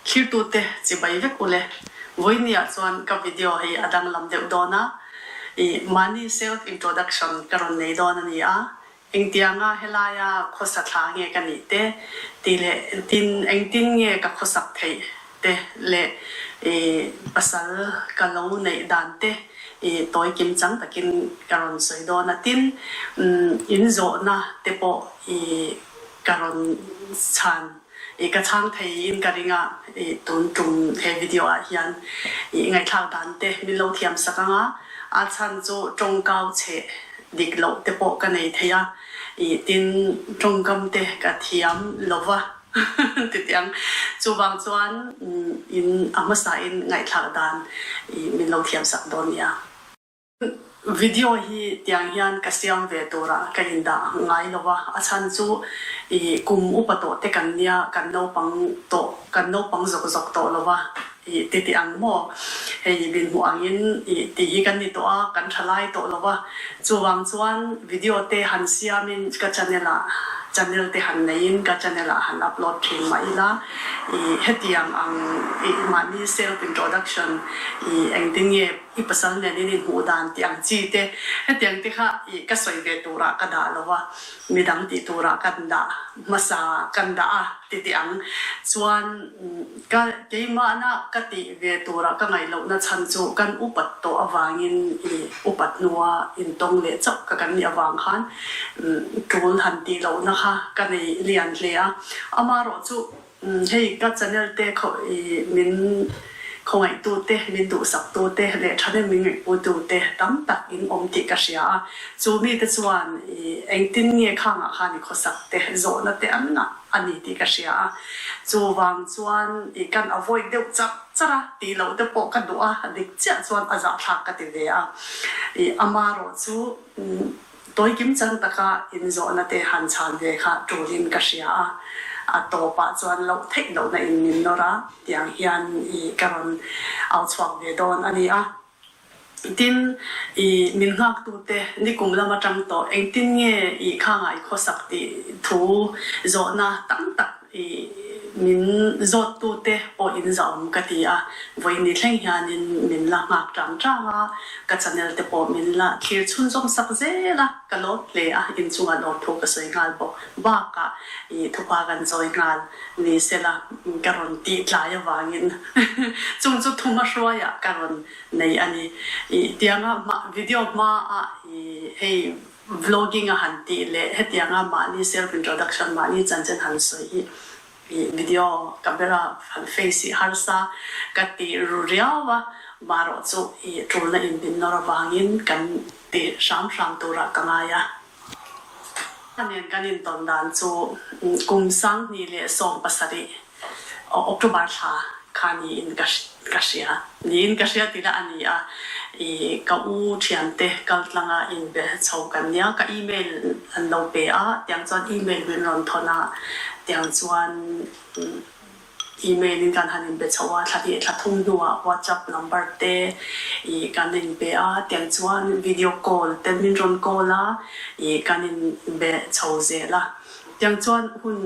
Thlirtute chibai vek ule. Vawinia chuan ka video hi a danglam deuh dawn a, ih mahni self introduction ka rawn nei dawn a ni a, engtianga helaia khawsa thla nge ka nih te tih leh tin engtin nge ka khawsak theih te leh ih pasal ka lo neih dan te ih tawi kim chang takin ka rawn sawi dawn a, tin in zawhna te pawh ih ka rawn chhan. I ka chhang thei in ka ring a, i tun tum he video ah hian i ngaihthlak dan te min lo thiam sak ang a, a chhan chu tawngkau chhe dik loh te pawh ka nei thei a, i tin tawngkam te ka thiam lo va titiang chuvang chuan in a hmasa in ngaihthlak dan i min lo thiam sak dawn nia. Video hi tiang hian ka siam ve turah ka indah ngai lo a, a chhan chu ih kum upa tawh te kan nia, kan naupang tawh, kan naupang zawk zawk tawh lo a, ih ti tih ang maw? Hei min hmuh angin ih tih hi kan ni tawh a, kan tha lai tawh lo a, chuvang chuan video te han siamin ka channel ah channel te han neiin ka channel ah han upload thin mah ila ih hetiang ang ih mahni self introduction ih engtin nge I pasal nen in inhmuh dan tih ang chi te, hetiang te kha i ka sawi ve turah ka dah lo a, midang tih turah kan dah hmasa kan dah a ti tih ang chuan ka keimahna ka tih ve turah ka ngaih lohna chhan chu kan upat tawh avangin i upat hnua intawng leh chauh ka kan nih avang khan tul han tih lohna kha ka nei lian hle a, amaherawh chu Hei ka channel te khaw i min khawngaih tu te, min duhsak tu te leh thahnem min ngaihpui tu te tam tak in awm tih ka hria a. Chu mi te chuan i engtin nge khangah khan i khawsak te zawhna te an ngah a ni tih ka hria a. Chuvang chuan i kan avoid deuh char char a tih loh te pawh ka duh a, dik chiah chuan a zahthlak ka ti ve a. I amarawh chu Tawi kim chang taka inzawhna te han chhan ve kha tulin ka hria a, a tawpah chuan loh theih lohna in min nawr a, tiang hian i ka rawn au chhuak ve dawn a ni a. Tin, i min nghaktute nikum lam atang tawh engtin nge i khangah i khawsak tih thu zawhna tam tak I min zawttute pawh in zahawm ka ti a, vawiin thleng hianin min la nghak tang tang a, ka channel te pawh min la thlir chhunzawm sak zel a, ka lawm hle a, inchungah lawmthu ka sawi nghal bawk. Bakah i thupa kan chawi nghal ni sela ka rawn tih tlai avangin chung chu thuma hruaiah ka rawn nei a ni. I tianga hma video hmaah i hei Vlogging a han tih leh hetianga mahni self introduction, mahni chanchin han sawi hi ih video camera han face hi harsa ka ti ru riau a, marawh chu ih tulna inbin nawr avangin kan ti hram hram turah ka ngai a. A nen kan intawn dan chu kum 2017 October thla kha niin ka ka hria, niin ka hria tih lah a ni a, ih ka u thiante kal tlanga inbe chho kan nia, ka email an lo pe a, tiang chuan email min rawn thawn a, tiang chuan email in kan han inbe chho a, thla hnih thla thum hnuah WhatsApp number te ih kan inpe a, tiang chuan video call te min rawn call a, ih kan inbe chho zel a. Tiang chuan hun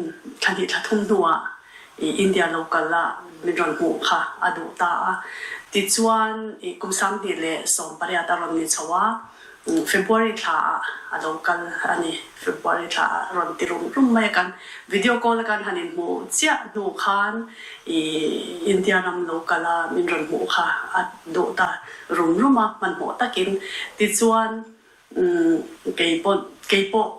thla hnih thla thum hnuah i India lo kal a min rawn hmuh kha a duh ta a. Tichuan i kum 2018 a rawn ni chho a, February thla ah a lo kal a ni. February thla ah rawn ti rum rum mai a kan video call a kan han inhmuh chiah hnu khan i India ram lo kal a min rawn hmuh kha a duh ta rum rum a hmanhmawh takin. Tichuan keipawh keipawh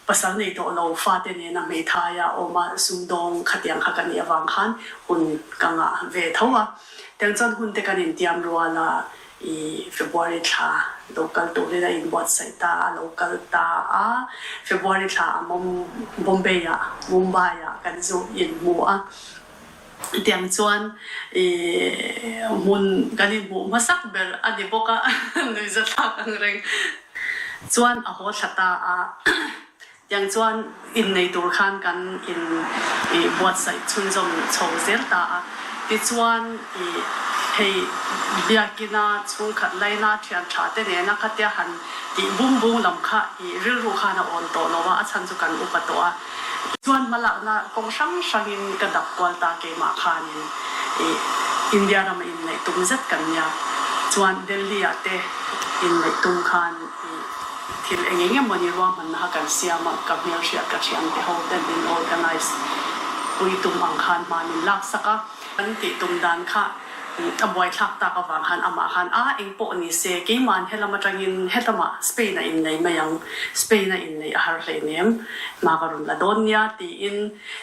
Pasal nei tawh lo fate nena hmeithaia awm a sumdawng khatiang kha ka nih avang khan hun ka ngah ve tho a. Tiang chuan hun te kan intiam rual a, i February thla lo kal turin a inbuatsaih ta a, lo kal ta a. February thla a Bombay ah, Mumbai ah kan zu inhmu a. Tiang chuan i hmun kan inhmuh hmasak ber a ni bawk a, nuihzathlak ang reng chuan a haw thla ta a. Tiang chuan innei tur khan kan in i buatsaih chhunzawm chho zel ta a. Tichuan i hei biakina chhungkhat laina thian tha te nena khatia han tih bung bung lam kha i rilru khan a awn tawh lo a, a chhan chu kan upa tawh a. Chuan hmalakna kawng hrang hrangin ka dap kual ta keimah khanin. Ih India rama inneih tum zet kan nia. Chuan Delhi ah te inneih tum khan ih thil eng eng emawni ruahmanna kha kan siam a, ka hmelhriat ka thiante ho ten min organize pui tum ang khan hma min laksak a. Kan tih tum dan kha a buaithlak tak avang khan amah khan a eng pawh ni se keima'n helam atangin helamah Spain a innei mai ang, Spain a innei a har hleinem, hma ka rawn la dawn nia tiin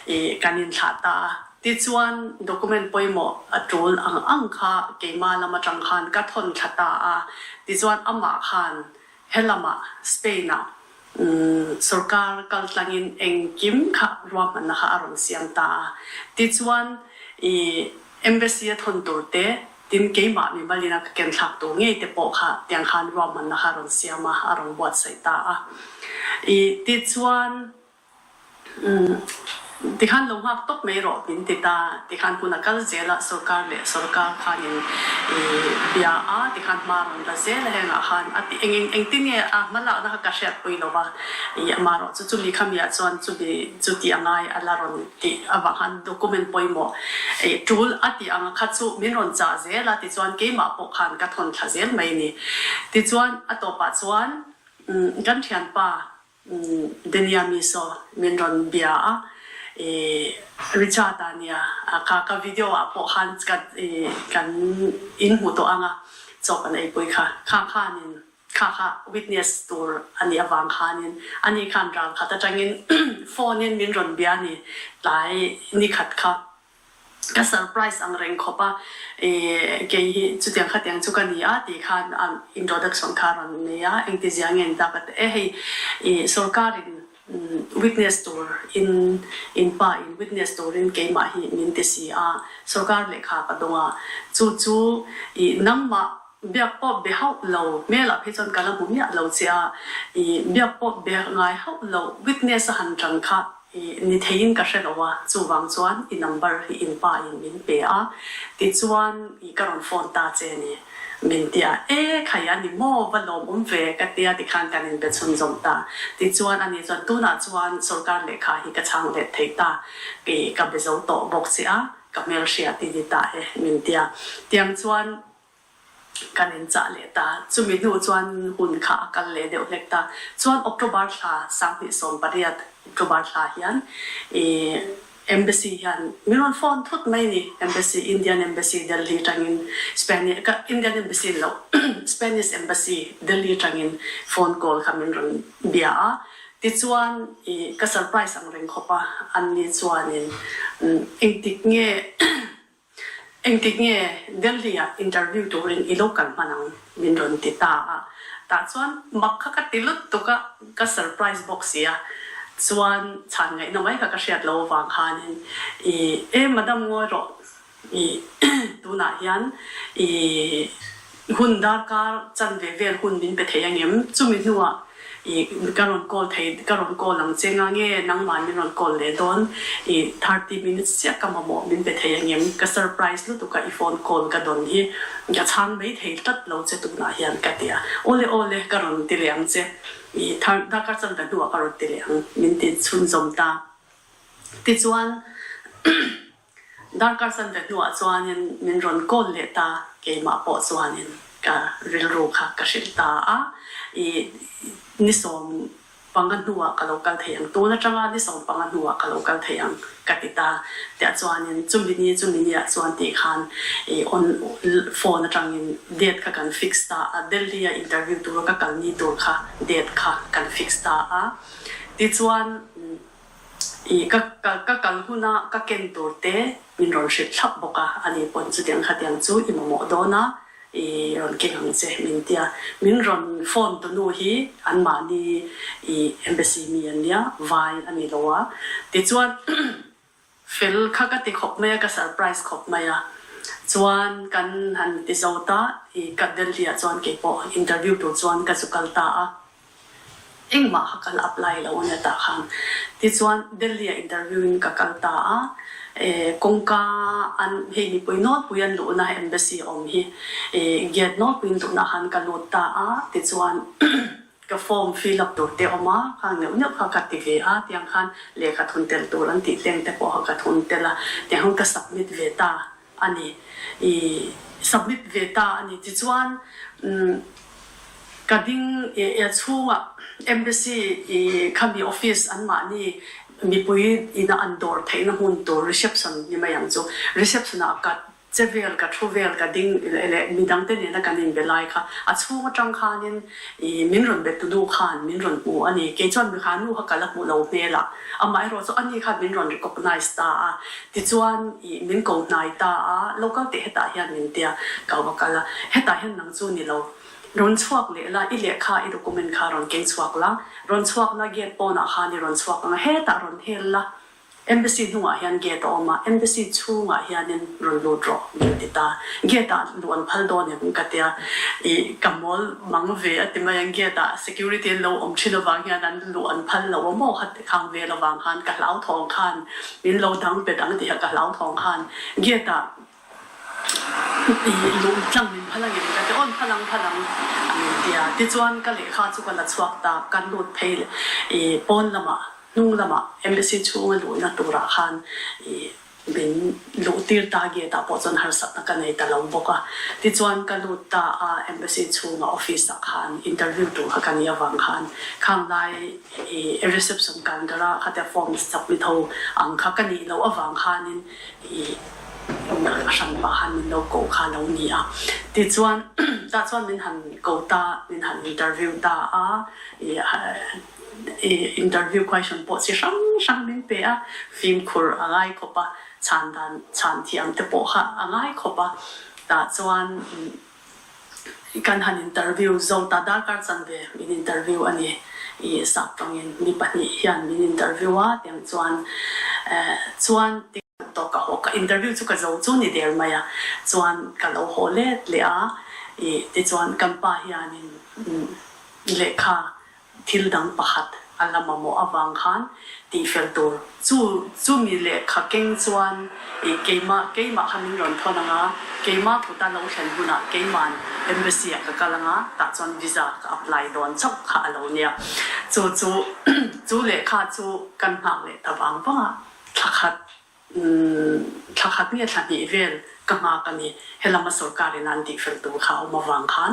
ih kan inthlah ta a. Tichuan document pawimawh a tul ang ang kha keimah lam atang khan ka thawn thla ta a, tichuan amah khan Helamah Spain-ah sorkar kaltlangin engkim kha ruahmanna kha a rawn siam ta a. Tichuan, i Embassy a thawn tur te, tin keimah mimalina ka ken thlak tur ngei te pawh kha tiang khan ruahmanna kha a rawn siam a, a rawn buatsaih ta a. I tichuan. Tikhan lo nghak tawp mai rawh min ti ta, tikhan hun a kal zel a, sorkar leh sorkar khanin i bia a, tikhan hma rawn la zel a hengah khan a ti eng eng engtin nge a hma lakna kha ka hriatpui lo va, i amarawh chu chumi khamiah chuan chumi chu tih a ngai a la rawn tih avang khan document pawimawh i tul a tih ang kha chu min rawn chah zel a tichuan keimah pawh khan ka thawn thla zel mai ni. Tichuan a tawpah chuan kan thianpa Denia Miso min rawn bia a, i Richard a nia, ka ka video ah pawh khan ka i kan in hmu tawh ang a, chaw kan eipui kha, kha khanin kha kha witness tur a nih avang khanin ani khan ral khat atangin phone in min rawn bia a ni, tlai nikhat kha. Ka surprise ang reng khawp a, ih kei hi chutiang khatiang chu ka ni a tih khan a introduction kha a rawn nei a, engtizia nge ni ta ka ti e hei ih sorkarin witness tur in in pa in witness turin keimah hi min ti si a, sorkar lehkha ka dawng a, chu chu ih nangmah biak pawh be hauh lo hmelah phei chuan ka la hmu miah lo che a, ih biak pawh be ngai hauh lo witness a han tan kha. I ni theiin ka hre lo a, chuvang chuan i number hi in pa in min pe a, tichuan i ka rawn phone ta che ni. Min ti a, e khai a ni maw, va lawm awm ve ka tia tikhan kan inbe chhunzawm ta. Tichuan ani chuan tunah chuan sorkar lehkha hi ka chhang let thei ta, i ka be zo tawh bawk che a, ka hmelhriat i ni ta e min ti a. Tiang chuan Kan inchah leh ta. Chumi hnu chuan hun kha a kal leh deuh hlek ta. Chuan October thla 2018 October thla hian i Embassy hian min rawn phone thut mai ni. Embassy, Indian Embassy Delhi tangin Spanish ka Indian Embassy ni loh Spanish Embassy Delhi tangin phone call kha min rawn bia a. Tichuan i ka surprise ang reng khawp a, anni chuanin engtik nge Engtik nge Delhi ah interview turin i lo kal hman ang? min rawn ti ta a. Tah chuan mak kha ka ti lut tuk a, ka surprise bawk si a. Chuan chhan ngaihna mai kha ka hriat lo avang khanin i e madam ngawi rawh i tunah hian i hun darkar chanve vel hun min pe thei angem? Chumi hnuah I ka rawn call thei ka rawn call ang che nga nge nangmah min rawn call leh dawn i 30 minutes chiah ka mamawh min pe thei angem ka surprise lutuk a i phone call ka dawn hi ka chhang mai thei tlat lo che tunah hian ka ti a awle awle ka rawn ti leh ang che i darkar chanve hnuah ka rawn ti leh ang min ti chhunzawm ta tichuan Darkar chanve hnuah chuanin min rawn call leh ta, keimah pawh chuanin ka rilru kha ka hrilh ta a, i ni 15 hnuah ka lo kal thei ang, tun atanga ni 15 hnuah ka lo kal thei ang ka ti ta tiah chuanin chumi ni chumi niah chuan tih khan i on phone atangin date kha kan fix ta a, Delhi a interview tura ka kal ni tur kha date kha kan fix ta a, tichuan. I ka ka kal huna ka ken tur te min rawn hrilh thlap bawk a, ani pawn chutiang khatiang chu i mamawh dawn a, i rawn keng ang che min ti a. Min rawn phone tu nu hi anmahni i embassy mi an nia, vai a ni lo a. Tichuan fel kha ka ti khawp mai a, ka surprise khawp mai a. Chuan kan han ti zo ta, i ka Delhi ah chuan keipawh interview tur chuan ka zu kal ta a. Engmah kha ka la apply lo ania tah khan. Tichuan Delhi ah interview in ka kal ta a, kawngka an hei mipui nawlpui an luhna embassy awm hi gate nawlpui an luhna ah khan ka lut ta a, tichuan ka form fill up tur te awm a, khang neuh neuh kha ka ti ve a, tiang khan lehkha thun tel tur an tih tleng te pawh kha ka thun tel a, tiang khan ka submit ve ta. a ni. I submit ve ta a ni. Tichuan umm ka ding e chhungah Embassy i khami office anmahni mipui ina an dawr theihna hmun tur reception ni mai ang chu. Reception ah ka Che vel ka thu vel ka ding leh midangte nena kan inbe lai kha a chhung atang khanin i min rawn be tu nu khan min rawn hmu a ni. Kei chuan mikha nu kha ka la hmu lo hmel a, amaherawh chu ani khan min rawn recognize ta a, tichuan i min ko hnai ta a, lo kal teh hetah hian min tia ka va kal a, hetah hian nang chu ni lo, rawn chhuak leh la, i lehkha i document kha rawn keng chhuak la, rawn chhuak la gate pawnah khan i rawn chhuak ang a, hetah rawn hel la. Embassy hnungah hian gate a awm a, Embassy chhungah hianin rawn lut rawh min ti ta. Gate ah luh an phal dawn em ka tia, ih ka mawl mang ve a ti mai ang, gate ah security an lo awm thin avang hian an luh an phal lo a maw kha ti khang vel avang khan ka hlauthawng khan min lo dang bet ang tih kha ka hlauthawng khan gate ah ih luh tlang min phal ang em ka ti awn phal ang phal ang a min tia. Tichuan ka lehkha chu ka la chhuak ta, ka lut phei leh ih pawn lamah Hnung lamah Embassy chhunga luhna turah khan ih min luh tir ta gate ah pawh chuan harsatna ka nei ta lo bawk a. Tichuan ka lut ta a Embassy chhunga office ah khan interview tur kha ka nih avang khan khang lai ih reception counter a khatia form submit ho ang kha ka nih loh avang khanin ih a hran pah khan min lo koh kha lo ni a. Tichuan tah chuan min han ko ta min han interview ta a ih I interview question pawh chi hrang hrang min pe a, fimkhur a ngai khawp a, chhan dan chhan thiam te pawh kha a ngai khawp a, tah chuan kan han interview zo ta darkar chanve min interview a ni, i sap tawngin mi pahnih hian min interview a tiang chuan chuan tawk ka haw ka interview chu ka zo chu ni der mai a, chuan ka lo haw let leh a, i tichuan kan pa hianin lehkha Thil dang pakhat a la mamawh avang khan tihfel tur chu chumi lehkha keng chuan ih keimah keimah kha min rawn thawn ang a, keimah kuta lo thlen hunah keima'n Embassy ah ka kal ang a, tah chuan visa ka apply dawn chauh kha a lo nia. Chu chu chu lehkha chu kan nghak leh ta vang vang a, thla khat Thla khat nge thla hnih vel ka nghak a ni. Helama sorkarin an tihfel tur kha a awm avang khan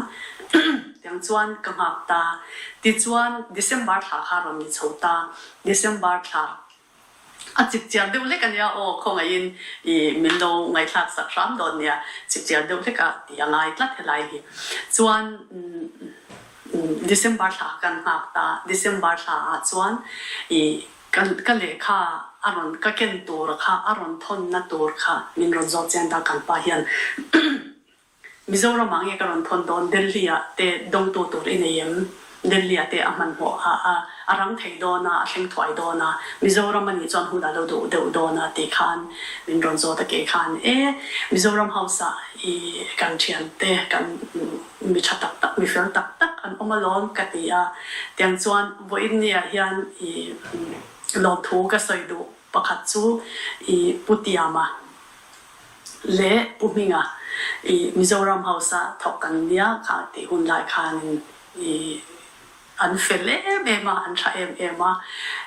tiang chuan ka nghak ta. Tichuan December thla kha rawn ni chho ta. December thla a chipchiar deuh hlek a nia aw, khawngaihin i min lo ngaihthlak sak hram dawn nia, chipchiar deuh hlek a tih a ngai tlat helai hi. Chuan December thla kan nghak ta. December thla ah chuan i Ka ka lehkha a rawn ka ken tur kha a rawn thawnna tur kha min rawn zawt chian ta kan pa hian Mizoram ah nge ka rawn thawn dawn Delhi ah te dawngtu tur i nei em Delhi ah te a hmanhmawh a a a rang thei dawn a a thleng thuai dawn a Mizoram a nih chuan hun a lo duh deuh dawn a tih khan min rawn zawt a kei khan e Mizoram house ah i kan thian te kan Mi tha tak tak, mi fel tak tak an awm alawm ka ti a. Tiang chuan vawiin ni ah hian i lawmthu ka sawi duh pakhat chu i Pu Tiama leh Pu Hminga i Mizoram House a thawk kan nia kha tih hun lai khanin i An fel em em a, an tha em em a,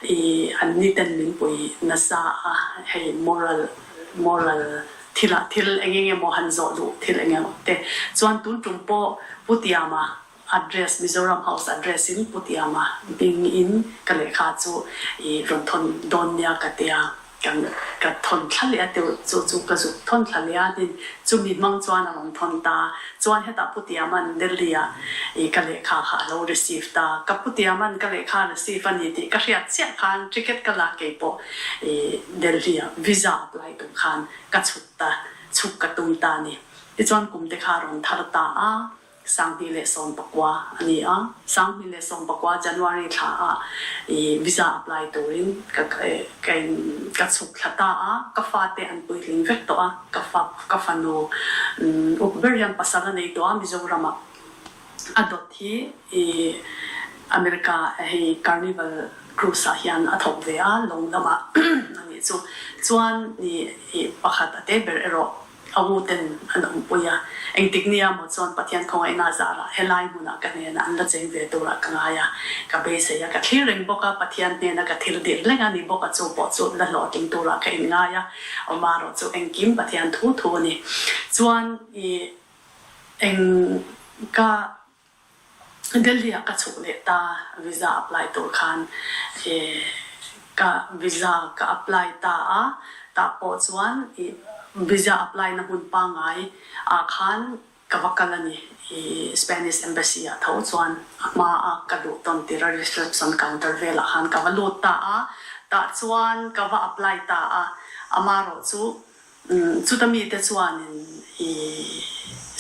i an niten min pui nasa a, hei moral moral thilah thil eng eng emaw han zawh duh thil eng emaw te chuan tun tum pawh Pu Tiama address Mizoram House address in Pu Tiama hming in ka lehkha chu i rawn thawn dawn nia ka tia. Kan ka thawn thla leh a teuh chu chu ka zuk thawn thla leh a hnin chumi hmang chuan a rawn thawn ta. Chuan hetah Pu Tiaman Delhi ah i ka lehkha kha a lo receive ta. Ka Pu Tiaman ka lehkha receive a ni tih ka hriat chiah khan ticket ka lak kei pawh i Delhi ah visa apply tum khan ka chhuk ta chhuk ka tum ta a ni. Tichuan kum te kha a rawn thar ta a. 2019 a ni a, 2019 January thla ah i visa apply turin ka ka in ka chhuk thla ta a, ka fate an puitling vek tawh a, ka fa ka fanu up ber hian pasal a nei tawh a Mizoram ah a dawt hi i America hei Carnival cruise ah hian a thawk ve a lawng lamah a nih chu, chuan i pakhat a te ber erawh. A u ten an awmpui a, engtik nia maw chuan Pathian khawngaihna zarah helai hmunah ka hnenah an la cheng ve turah ka ngai a, ka beisei a, ka thlir reng bawk a, Pathian hnena ka thil dir leng a ni bawk a, chu pawh chu la hlawhtling turah ka inngai a, awmarawh chu engkim Pathian thu thu a ni. Chuan i eng ka. Delhi ah ka chhuk leh ta, visa apply tur khan ka visa ka apply ta a, tah pawh chuan ih visa apply na hmun pangngai ah khan ka va kal a ni, ih Spanish Embassy ah tho chuan a hma a ka luh tawn tir a reception counter velah khan ka va lut ta a, tah chuan ka va apply ta a, amarawh chu Chuta mite chuanin i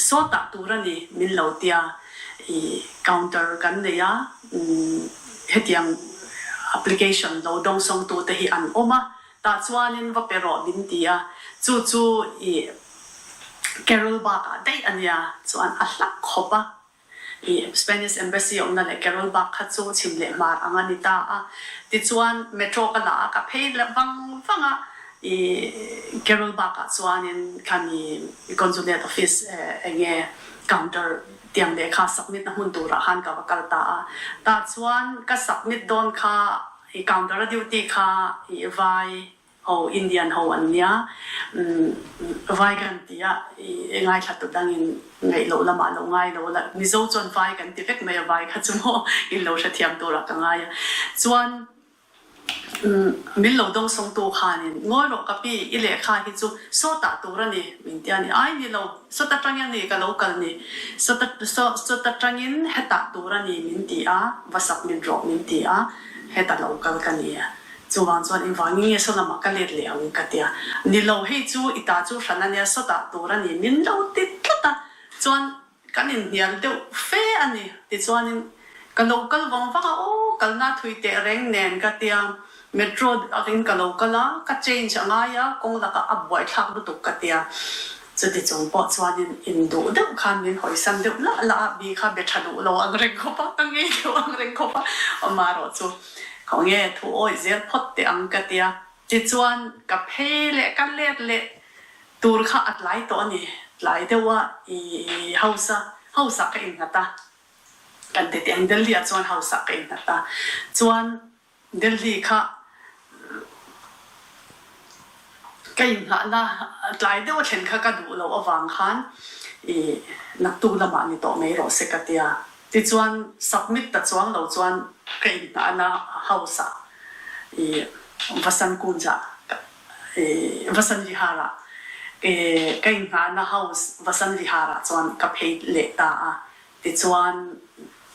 sawtah tur a ni min lo tia i counter kan nei a, hetiang application lo dawngsawngtute hi an awm a, tah chuanin va pe rawh min ti a, chu chu i Carol bakah daih a nia chuan a hlak khawp a. I Spanish Embassy awmna leh Carol Bagh kha chu chhim leh hmar ang a ni ta a. Tichuan metro ka la a, ka phei leh vang vang a. I Carol Bagh ah chuanin khami Consulate Office eng nge counter tiang lehkha submit na hmun turah khan ka va kal ta a. Tah chuan ka submit dawn kha i counter a duty kha i vai Ho Indian ho an nia vai kan ti a i ngaithla tu dangin ngaih loh lamah lo ngai lo la Mizo chuan vai kan ti vek mai a vai kha chu maw in lo hrethiam turah ka ngai a chuan min lo dawngsawng tu khanin ngawi rawh ka pi i lehkha hi chu sawtah tur a ni min tia ni ai ni lo sawt atangin a ni ka lo kal ni sawt sawt atangin hetah tur a ni min ti a va submit rawh min ti a heta lo kal ka ni a. Chuvang chuan engvangin nge saw lamah ka let leh ang ka tia. Ni lo, hei chu i ta chu hran a nia, saw tah tur a ni, min lo ti tlat a. Chuan kan inhnial deuh fe a ni. Tichuanin ka lo kal vang vang a, aw kalna thui teh reng nen ka tia. Metro in ka lo kal a, ka change a ngai a, kawng lakah a buaithlak lutuk ka tia. Chuti chung pawh chuanin induh deuh khan min hawisan deuh lah lah a, mi kha be tha duh lo ang reng khawp a, ka ngei deuh ang reng khawp a, amaherawh chu khawnge thu awih zel phawt teh ang ka tia. Tichuan ka phei leh ka let leh tur kha a tlai tawh a ni, tlai deuh a i house a, house ah ka innghat a, kan ti teh ang Delhi ah chuan house ah ka innghat a, chuan Delhi kha ka inngahna tlai deuh a thlen kha ka duh loh avang khan i naktuk lamah ni tawh mai rawh se ka tia. Tichuan submit ta chuang lo chuan ka inngahna house ah i Vasant Kunj ah i Vasant Vihar ah i ka inngahna house Vasant Vihar ah chuan ka phei leh ta a. Tichuan,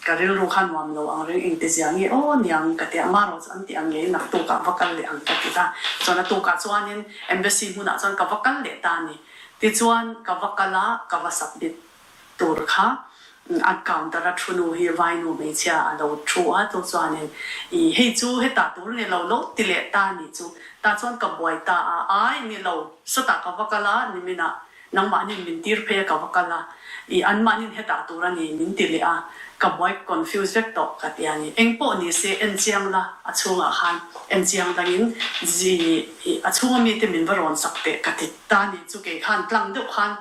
ka rilru kha nuam lo ang reng engtizia nge aw niang ka ti a, marawh chu an ti ang ngei naktukah va kal leh ang ka ti ta. Chuan a tukah chuanin Embassy hmunah chuan ka va kal leh ta a ni. Tichuan, ka va kal a, ka va submit tur kha a counter a thu nu hi vainu hmeichhia a lo thu a, chu chuanin i hei chu hetah tur ni lo lo ti leh ta a nih chu. Tah chuan ka buai ta a, ai ni lo, sawtah ka va kal a, niminah Nangmahnin min tir phei a ka va kal a, i anmahnin hetah tur a ni min ti leh a, ka buai confuse vek tawh ka ti a ni. Eng pawh ni se en chiang la, a chhungah khan en chiang dangin zi i a chhunga mite min va rawn sak teh ka ti ta ni chu kei khan tlang deuh khan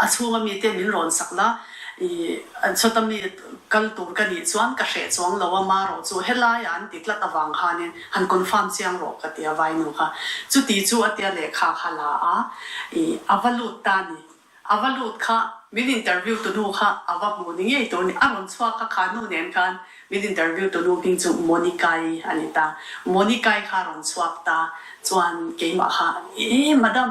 a chhunga mite min rawn sak la i sawta mi kal tur ka nih chuan ka hreh chuang lo a, marawh chu helaiah an ti tlat avang khanin Han confirm chiang rawh ka ti a vainu kha. Chuti chu a tia lehkha kha la a, i a va lut ta ni. A va lut kha min interview tu nu kha a va hmu ni ngei tur ni. A rawn chhuak kha kha nu nen khan min interview tu nu hming chu Monica-i a ni ta. Monica-i kha a rawn chhuak ta chuan keimah kha, E madam,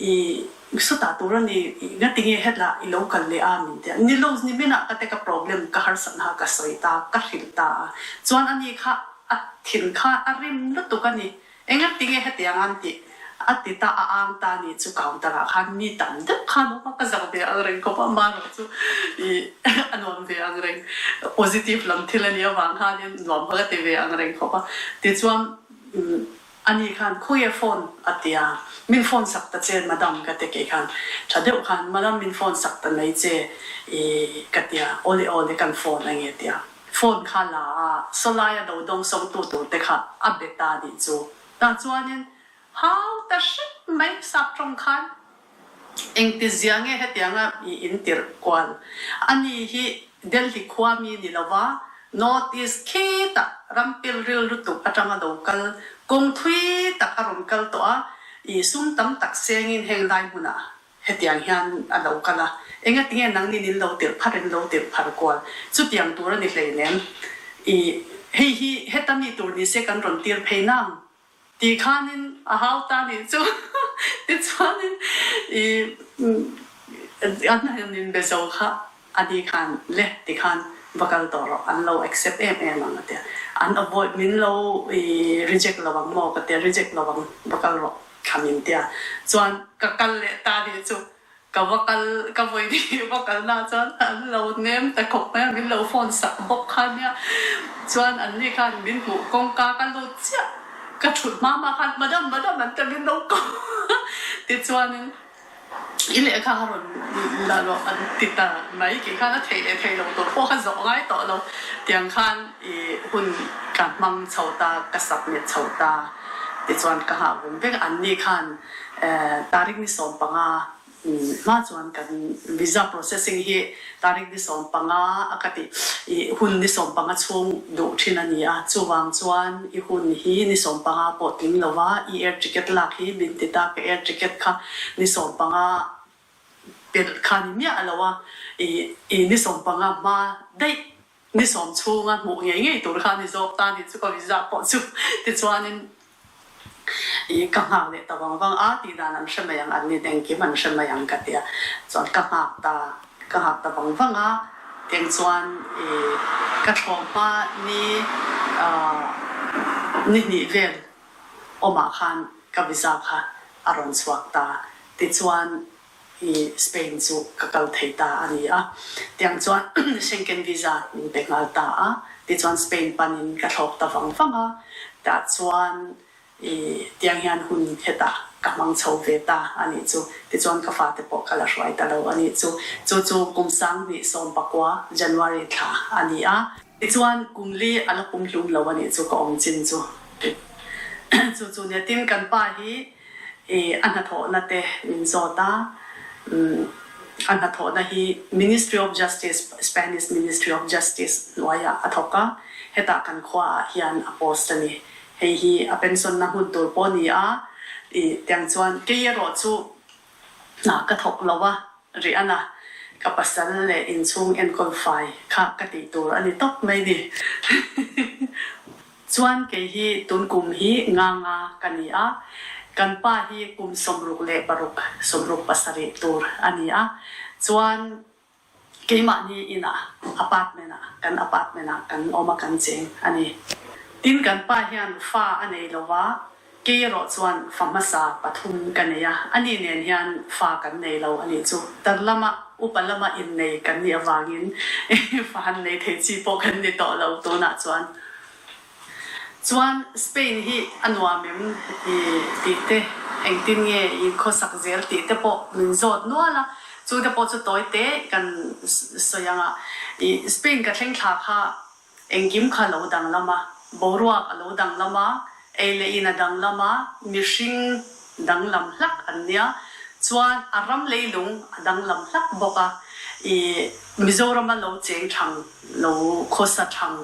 I sawtah tur a ni, i ngatinge hetlah i lo kal leh a min ti a, ni lo niminah ka te ka problem ka harsatna kha ka sawi ta, ka hrilh ta a, chuan ani kha a thin kha a rim lutuk a ni, engatinge hetiang an tih a ti ta a ang ta ni chu counter ah khan mi tam deuh khan awm a, ka zak ve ang reng khawp a, amaherawh chu i a nuam ve ang reng, positive lam thil a nih avang khanin nuam kha ka ti ve ang reng khawp a, tichuan. Ani khan khawiah phone a ti a, min phone sak ta che madam ka ti kei khan tha deuh khan madam min phone sak ta mai che i ka ti a, awle awle kan phone a nge ti a, phone kha la a sawlaia do dawng sawng tu tur te kha a be ta nih chu tah chuanin hau ta hrep mai sap tawng khan. Engtizia nge hetianga i intirh kual? Ani hi Delhi khua mi ni lova, North East khitah ram pilril lutuk atanga lo kal, kawng thui tak a rawn kal tawh a, i sum tam tak sengin heng lai hmunah hetiang hian a lo kal a, engatinge nangni nin lo tirh phar in lo tirh phar kual? Chutiang tur a ni hleinem. I hei hi heta mi tur ni se kan rawn tir phei nang. Ti khanin a hau ta nih chu. Tichuanin i an han inbe zo kha a ni khan le ti khan va kal tawh rawh an lo accept em em ang a tia. An avoid min lo i reject lo ang maw ka tia reject lo ang va kal rawh kha min tia. Chuan ka kal leh ta nih chu. Ka va kal, ka vawi ni va kalna chuan an lo nem ta khawp mai a, min lo phone sak bawk kha nia. Chuan an ni khan min hmuh kawngka ka lut chiah, ka thut hma hma khan madam madam an ti min lo ko tichuanin i lehkha kha rawn la rawh an ti ta mai tih khan a theih leh theih loh tur pawh kha zawh ngai tawh lo. Tiang khan i hun ka hmang chho ta, ka submit chho ta tichuan ka nghah vung vek a, an ni khan Tarik ni 15 hma chuan kan visa processing hi tarik ni 15 a ka tih i hun ni 15 chhung duh thin a ni a, chuvang chuan i hun hi ni 15 pawh tling lo va i air ticket lak hi min ti ta, ka air ticket kha ni 15 pelh kha ni miah lo a, i ni 15 hma daih Ni sawm chhunga hmuh ngei ngei tur kha ni zawk ta ni chu ka visa pawh chu tichuanin i ka nghak leh ta vang vang a tih dan an hre mai ang an ni engkim an hre mai ang ka tia chuan ka nghak ta ka nghak ta vang vang a tiang chuan i ka thlawh hma ni ah ni hnih vel awmah khan ka visa kha a rawn chhuak ta tichuan hi Spain chu ka kal thei ta a ni a. Tiang chuan Schengen visa min pe nghal ta a, tichuan Spain panin ka thlawk ta vang vang a, tah chuan i tiang hian hun hetah ka hmang chho ve ta a nih chu. Tichuan ka fate pawh ka la hruai ta lo a nih chu. Chu chu kum 2019 January thla a ni a. Tichuan kum li a la pum hlum lo a nih chu ka awm chin chu. Chu chu nia tin kan pa hi I a hnathawhna te min zawt a, a hnathawhna hi Ministry of Justice, Spanish Ministry of Justice hnuaiah a thawk a, hetah kan khuaah hian a post a ni. Hei hi a pension na hmun tur pawh a ni a, i tiang chuan kei erawh chu hna ka thawk lo a, Rihanna, ka pasal leh inchhung enkawl fai kha ka tih tur a ni tawp mai ni. Chuan kei hi tun kum hi nga nga ka ni a, kan pa hi kum 66, 67 tur a ni a, chuan keimahni inah apartment ah, kan apartment ah kan awm a kan cheng a ni. Tin kan pa hian fa a nei lo va, Kei erawh chuan fa hmasa pathum ka nei a, ani nen hian fa kan nei lo a nih chu. Tar lama upa lama innei kan nih avangin fa han nei thei chi pawh kan ni tawh lo tunah chuan. Chuan Spain hi a nuam em i tih te, engtin nge i khawsak zel tih te pawh min zawt nual a, chu te pawh chu tawi te kan sawi ang a. I Spain ka thleng thla kha Engkim kha lo danglam a, boruak a lo danglam a, ei leh in a danglam a, mihring danglam hlak an nia, chuan a ram leilung a danglam hlak bawk a, i Mizorama lo cheng thang, lo khawsa thang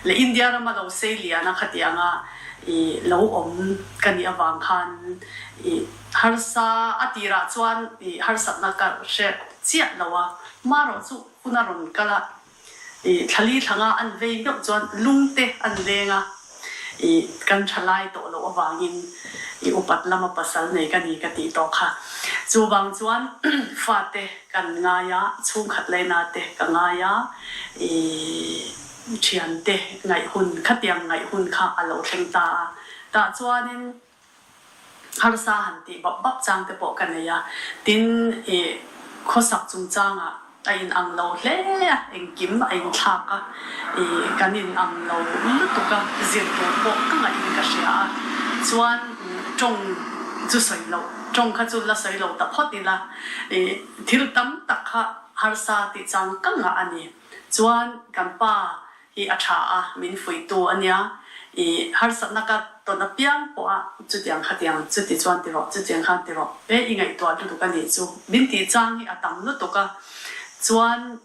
leh India rama lo sei lian a khatianga i lo awm ka nih avang khan i harsa a tirah chuan i harsatna ka hre chiah lo a, marawh chu hun a rawn kal a. I thlali thlanga an vei meuh chuan lungte an leng a, i kan tha lai tawh loh avangin i upat lama pasal nei ka ni ka tih tawh kha. Chuvang chuan fate kan ngai a, chhungkhat laina te ka ngai a, i thiante ngaih hun khatiang ngaih hun kha a lo thleng ta a. Tah chuanin Harsa han tih bap bap chang te pawh ka nei a, tin i khawsak chungchangah a in ang lo hle a, engkim a inthlak a, i kan in ang lo lutuk a, zir tur pawh ka ngaih in ka hria a, chuan tawng chu sawi loh, tawng kha chu la sawi lo ta phawt ila, i thil tam tak kha harsa tih chang ka ngah a ni. Chuan kan pa hi a tha a, min fuihtu a nia. I harsatna ka tawn apiang pawh a chutiang khatiang chuti chuan ti rawh, chutiang khan ti rawh e i ngaihtuah lutuk a nih chu min tih chang hi a tam lutuk a. Chuan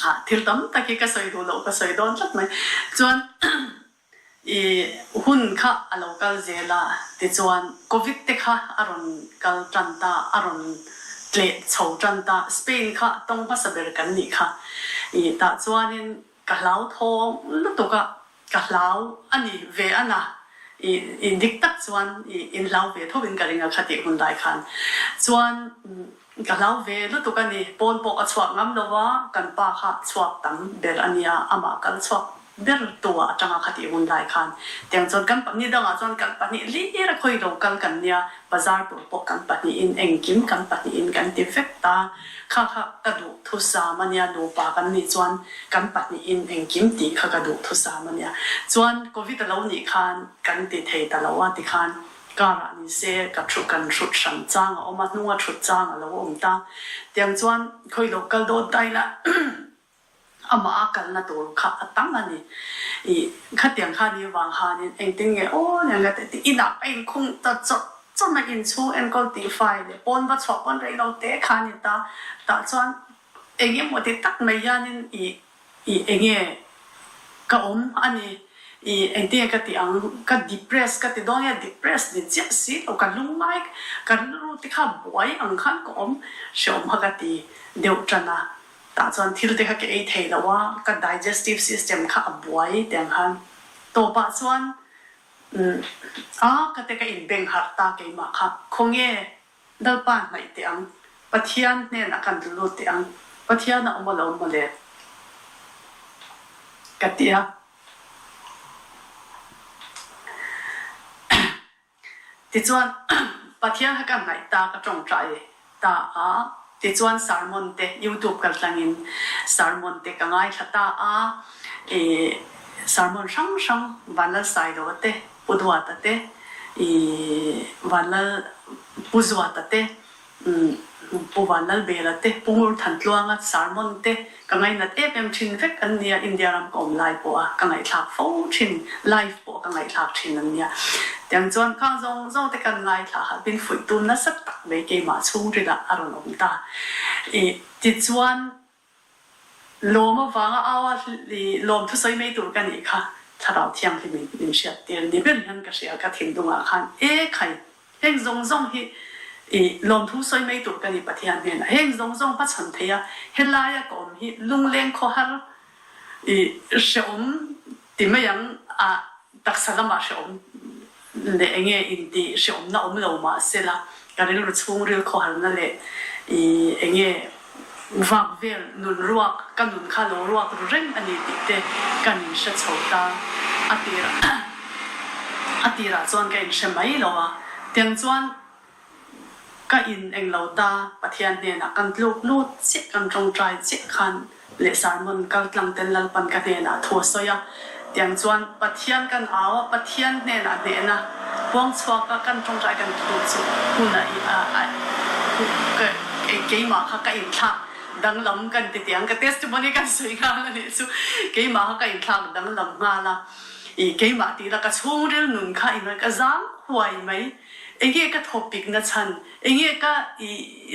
ah thil tam tak hi ka sawi duh loh ka sawi dawn tlat mai. Chuan I hun kha a lo kal zel a, tichuan Covid te kha a rawn kal tan ta, a rawn tleh chho tan ta, Spain kha tawng hmasa ber kan nih kha. I tah chuanin ka hlauthawng lutuk a, ka hlau a ni ve a na, i i dik tak chuan i inhlau ve tho in ka ring a khatih hun lai khan. Chuan Ka hlau ve lutuk a ni, pawn pawh ka chhuak ngam lo a, kan pa kha chhuak tam ber a nia, amah kal chhuak ber tua atanga khatih hun lai khan tiang chuan kan pahnih dangah chuan kan pahnih lir a khawi lo kal kan nia, bazar tur pawh kan pahnihin engkim kan pahnihin kan ti vek ta, kha kha ka duh thusam a nia, nupa kan nih chuan kan pahnihin engkim tih kha ka duh thusam a nia, chuan covid a lo nih khan kan ti thei ta lo a tikhan. Car ah ni se ka thu kan hrut hran chang a awm a, hnunga thut chang a lo awm ta. Tiang chuan khawi lo kal dawn ta ila amah a kalna tur kha a tam a ni. Ih khatiang kha ni vang khanin engtin nge aw nen ka ti inah ka inkhung ta chawt chawt a, inchhung enkawl tih fai leh pawn va chhuah pawn rei lo te kha a ni ta. Tah chuan eng emaw ti tak mai hianin ih I enge ka awm a ni, i engtinge ka tih ang, ka depress ka ti dawn nge depress ni chiah si lo, ka lungngai ka rilru te kha buai ang khan ka awm hreawm kha ka ti deuh tan a, tah chuan thil te kha ka ei thei lo a, ka digestive system kha a buai te ang khan tawpah chuan umm a ka te ka inbeng harh ta keimah kha khawnge Lalpa hnaih teh ang. Pathian hnenah kan tlu lut teh ang. Pathian a awm a lo mawle ka ti a. Tichuan Pathian kha ka hnaih ta ka tawngtai ta a. Tichuan sermon te YouTube kaltlangin sermon te ka ngaithla ta a. I sermon hrang hrang Vanlalsailoa te, Pu Duata te, i Vanlal Pu Zuata te, Pu Vanlalbela te, Pu Ngurthantluanga sermon te ka ngainat em em thin vek an nia, India ram ka awm lai pawh a ka ngaihthlak fo thin, live pawh ka ngaihthlak thin an nia. Tiang chuan khang zawng zawng te kan ngaithla kha min fuih tum nasa tak mai keimah chhungrilah a rawn awm ta. I tichuan Lawm avanga au a lawm thusawi mai tur ka nih kha Thlarau Thianghlim in min hriat tir ni ber hian ka hria ka thinlungah khan e khai heng zawng zawng hi i lawm thusawi mai tur ka ni Pathian hnenah heng zawng zawng hmachhawn thei a helaia ka awm hi lungleng khawhar i hreawm Ti mai ang a, taksa lamah hrehawm leh enge inti hrehawmna awm lo mah sela, ka rilru chhungril khawharna leh i enge vak vel nun ruak, ka nun kha lo ruak ru reng a ni tih te kan inhre chho ta. A tirah a tirah chuan ka inhre mai lo a, tiang chuan Ka in englo ta Pathian hnenah kan tluk lut chiah kan tawngtai chiah khan leh sermon kal tlang ten Lalpan ka hnenah thu a sawi a, tiang chuan Pathian kan au a, Pathian hnenah hnehna puang chhuak a kan tawngtai kan tluk chu hun a i ka keimah kha ka inthlak danglam kan ti tiang ka testimony kan sawi nghal a nih chu keimah kha ka inthlak danglam nghal a, i keimah tih la ka chhungril nun kha in ka zang huai mai. Enge ka thawpik na chhan, enge ka i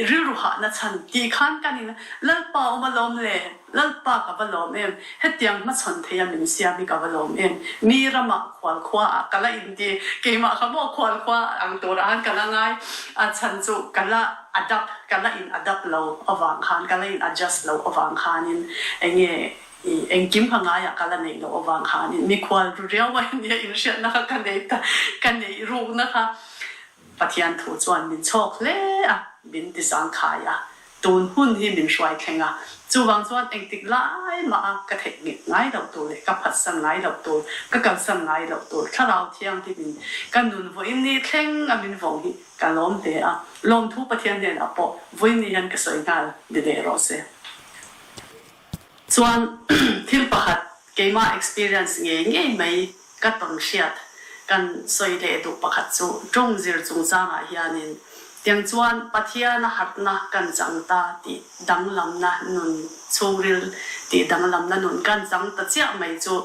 rilru hah na chhan tih khan kan in Lalpa awm a lawm le, Lalpa ka va lawm em, hetiang hmachhawn thei a min siam hi ka va lawm em, mi ramah khual khua ah ka la inti, keimah kha maw khual khua ang tur ah khan ka la ngai, a chhan chu ka la adapt, ka la in adapt lo avang khan, ka la in adjust lo avang khanin enge I engkim kha ngaiah ka la neih loh avang khanin mikhual ru riau mai ania inhriatna kha ka nei ta, ka neih rukna kha Pathian thu chuan min chhawk hle a, min ti zangkhai a, tun hun hi min hruai thleng a, chuvang chuan engtik lai mah a ka theih nghet ngai loh tur leh ka phatsan ngai loh tur, ka kalsan ngai loh tur Thlarau Thianghlim in ka nun vawiin ni thleng a min vawng hi ka lawm hle a, lawmthu Pathian hnenah pawh vawiin ni hian ka sawi nghal ni leh rawh se. Chuan thil pakhat keimah experience ngei ngei mai ka tawn hriat kan sawi leh duh pakhat chu tawng zir chungchangah hianin tiang chuan Pathiana harhna kan chang ta tih danglamna nun chhungril tih danglamna nun kan chang ta chiah mai chu.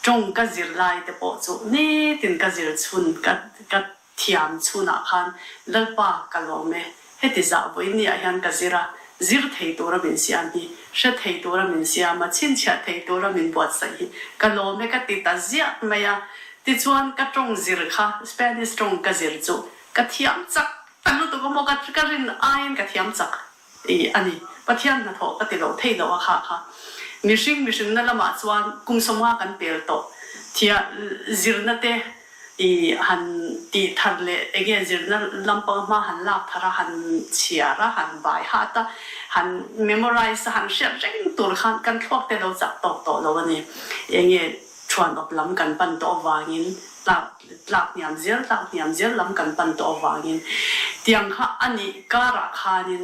Tawng ka zir lai te pawh chu nitin ka zir chhun ka ka thiam chhunah khan Lalpa ka lawm e, heti zah vawiin ni ah hian ka zir a, zir thei tura min siam hi, hre thei tura min siam a, chhinchhiah thei tura min buatsaih hi ka lawm e ka ti ta ziah mai a. Tichuan ka tawng zir kha Spanish tawng ka zir chu ka thiam chak ta lutuk a maw ka ka rin aiin ka thiam chak. I a ni. Pathian hnathawh ka ti lo thei lo a kha kha. Mihring mihringna lamah chuan kum sawmnga kan pel tawh. Thia zirna te i han tih thar leh enge zirna lampang hma han lak thar a, han chhiar a, han bai hat a, han memorize a, han hriat reng tur khan kan thluak te lo chak tawk tawh lo a ni. Enge thuanawp lam kan pan tawh avangin tlak tlak hniam zel tlak hniam zel lam kan pan tawh avangin tiang kha a nih karah khanin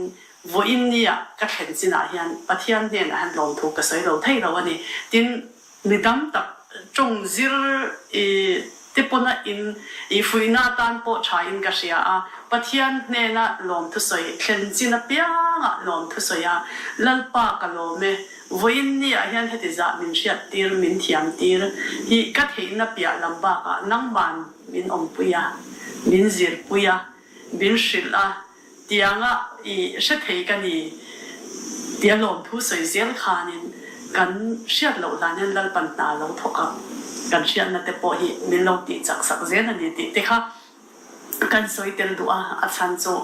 vawiin nia ka thlen chinah hian Pathian hnenah hian lawmthu ka sawi lo thei lo a ni. Tin, mi tam tak tawng zir i te pawna in i fuihna atan pawh thain ka hria a, Pathian hnena lawmthu sawi thlen chin apiangah lawmthu sawi a, Lalpa ka lawm e, Vawiin ni ah hian heti zah min hriat tir, min thiam tir hi ka theihna piah lam bakah nangman min awmpui a, min zirpui a, min hrilh a, tianga i hre thei ka ni tia lawmthu sawi zel khanin kan hriat loh hlan hian Lalpan hna lo thawk a, kan hriatna te pawh hi min lo tih chak sak zel a ni tih te kha Kan sawi tel duh a, a chhan chu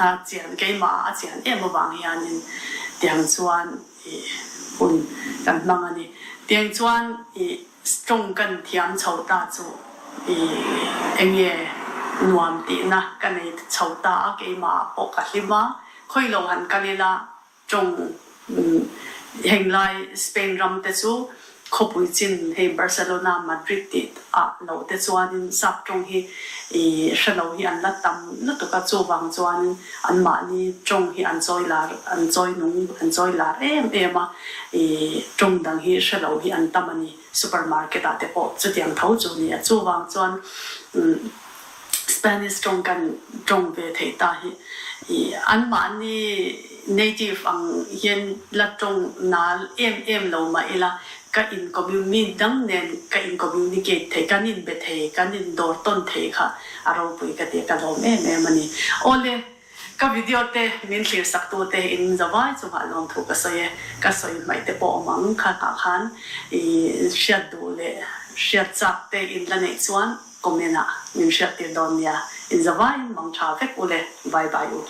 a chian keimah ah a chian em avang hianin tiang chuan ih hun kan hmang a ni. Tiang chuan ih strong kan thiam chho ta chu ih eng nge nuam tihna ka nei chho ta a, keimah ah pawh ka hlim a, khawi lo han kal ila Tawng henglai Spain ram te chu khawpui chin hei Barcelona, Madrid tih ah lo te chuanin sap tawng hi i hre lo hi an la tam lutuk a, chuvang chuanin anmahni tawng hi an chawi lar an chawi nung an chawi lar em em a, i tawng dang hi hre lo hi an tam a ni. Supermarket ah te pawh chutiang tho chu a ni a, chuvang chuan Spanish tawng kan tawng ve theih ta hi i anmahni native ang hian la tawng nal em em lo mah ila ka in mi dang nen ka in communicate thei, kan in be thei, kan in dawr tawn thei kha a ropui ka ti a, ka lawm em em a ni. Awle. Ka video te min thlir sak tu te in zavai chungah lawmthu ka sawi e, ka sawi hmaih te pawh awm ang kha nghah khan i hriat duh leh hriat chak te in la neih chuan comment ah min hriat tir dawn nia, in zavaiin mang tha vek u le, bye bye u.